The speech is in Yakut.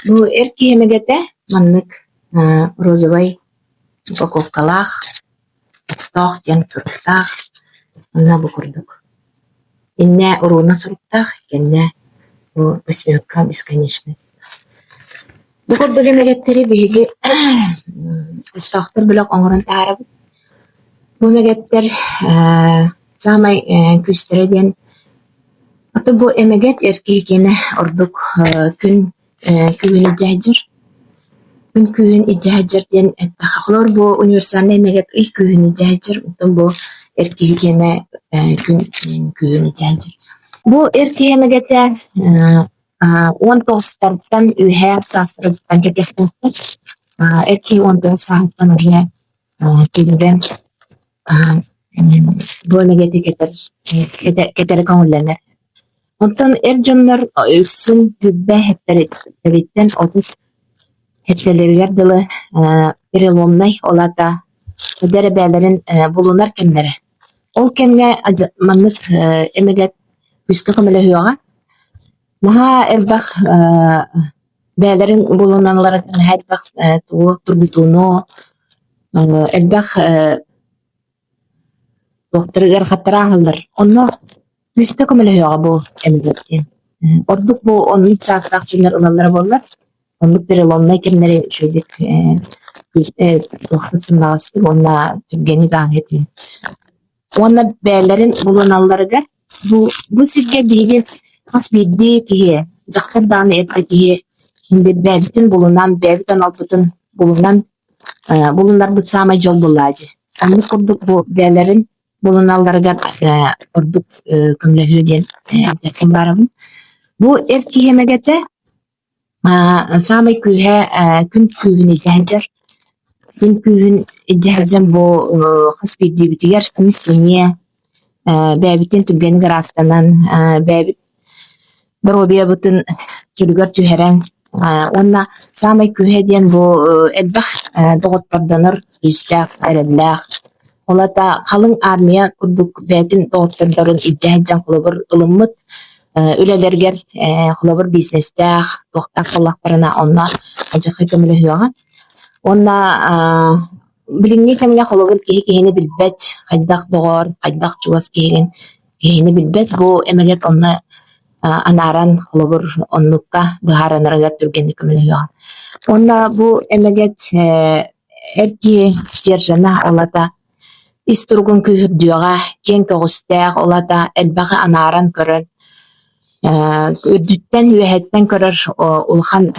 Бу эр киһи эмэгэтэ маннык розовай упаковкалаах, оттоох диэн суруктаах уонна бу курдук. Иннэ уруна суруктаах, кэннэ бу восьмерка бесконечность. Бу курдук эмэгэттэри биһиги оттоохтор бөлөх оҥорон таһаарабыт. Бу эмэгэттэр саамай күүстэрэ диэн Аты бу эмэгэт эр киһи киэнэ ордук күн күүһүн илдьэ сылдьар. Күн күүһүн илдьэ сылдьар диэн эттэххэ, холобур бу универсальнай эмэгэт ый күүһүн илдьэ сылдьар, оттон бу эр киһи киэнэ күн күүһүн илдьэ сылдьар. Бу эр киһи эмэгэтэ 19-тартан үөһээ саастарыттан кэтиэхтээхтэр. Эр киһи 19 сааһыттан уже киирэн бу эмэгэти кэтэр кэтэрэ көҥүллэнэр. Онтон эр дьоннор үксүн түрбэ эттэриттэн 30 эттэлэригэр дылы переломнай, ол аата эдэр эбээлэрин булунар кэмнэрэ. Ол кэмҥэ маннык эмэгэт күүскэ көмөлөһүөҕэ. Наһаа элбэх бэйэлэрин булуналлара наһаа элбэх тугу тургутууну, элбэх туохтары ыарахаттары ааһаллар. Онно күүскэ көмөлөһүөҕэ бу эмэгэт диэн. Ордук бу оннук саастаах дьоннор ылаллара буоллар, оннук переломнай кэмнэри үчүгэйдик туохпут сымнаҕастык уонна түргэнник ааһыа этилэр. Уонна бэйэлэрин булуналларыгар бу бу сиргэ биһиги хас биирдии киһи, дьахтар даҕаны эр да киһи бэйэбитин булунан, бэйэбит аналбытын булунан булунарбыт саамай дьол буоллаҕа дии. Оннук курдук бу бэйэлэрин булуналларыгар ордук көмөлөһүө диэн этиэхпин баарабын. Бу эр киһи эмэгэтэ Саамай күүһэ күн күүһүн илдьэ сылдьар. Күн күүһүн илдьэ сылдьан бу хас биирдиибитигэр күүс-сэниэ бэйэбитин түргэнник ыраастанан, бэйэбит доруобуйабытын чөлүгэр түһэрэн уонна саамай күүһэ диэн бу элбэх доҕоттордонор күүстээх, эрэллээх. Ол аата халыҥ армия курдук бэйэтин доҕоттордорун илдьэ сылдьан холобур ылыммыт үлэлэригэр холобур бизнестээх, туохтаах буоллахтарына онно алдьархай көмөлөһүөҕэ. Уонна билиҥҥи кэмҥэ холобур киһи киһини билбэт, хайдах доҕор, хайдах чугас киһигин киһини билбэт. Бу эмэгэт онно анааран холобур оннукка быһаарынарыгар түргэнник көмөлөһүөҕэ. Уонна бу эмэгэт эр киһи сержана ол аата Ис туругун күүһүрдүөҕэ, киэҥ көҕүстээх, ол аата элбэҕи анааран көрөн, үрдүттэн, үөһэттэн көрөр улахан.